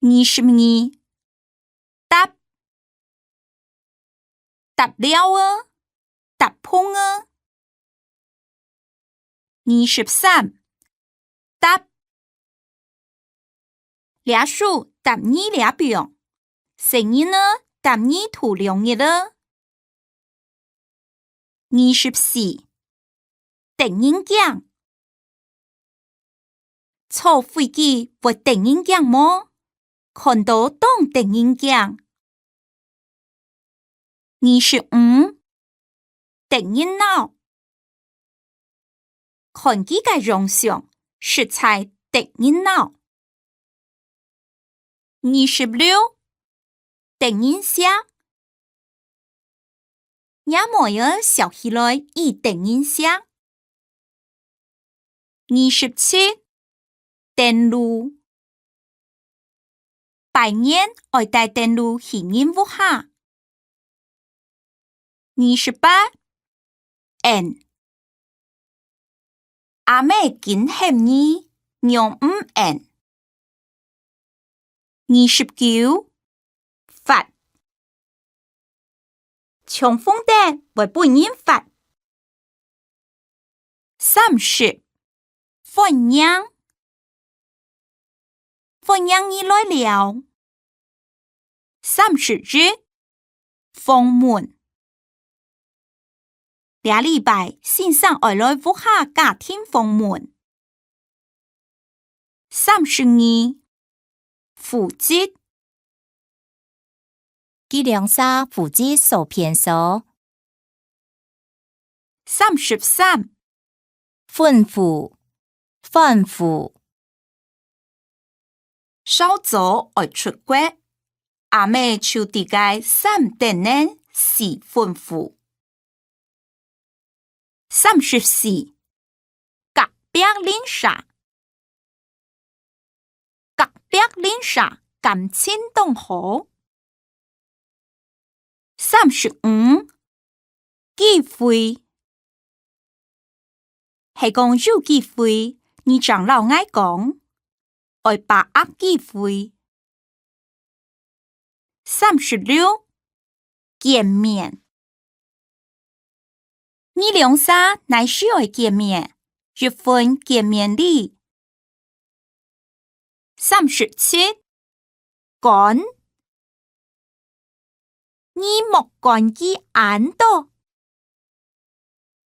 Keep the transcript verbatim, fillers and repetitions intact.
二十二，搭，搭尞仔，搭棚仔。二十三，搭，這手搭你這放，細人仔搭你渡涼日仔。 二十四，得人驚。坐飛機會得人驚無？看著當得人驚。二十五，得人惱。看佢个樣相，實在得人惱。 二十六，得人惜。若妹仔笑起來已得人惜。二十七，等路。拜年愛帶等路去人屋下。 二十八，應。阿姆緊喊你，仰毋應？二十九，罰。衝鋒得會分人罰。 三十，歡迎。歡迎你來尞。三十一，訪問。這禮拜先生愛來屋下家庭訪問。 三十二，負責。佢兩儕負責掃便所。三十三，吩咐，吩咐。韶早愛出國，阿姆就在該三等仔四吩咐。 三十四，隔壁鄰舍。隔壁鄰舍感情當好。三十五，機會。係講有機會，你正摎𠊎講，愛把握機會。 三十六，見面。你兩儕哪時愛見面？一份見面禮。三十七，趕。你莫趕佢恁多，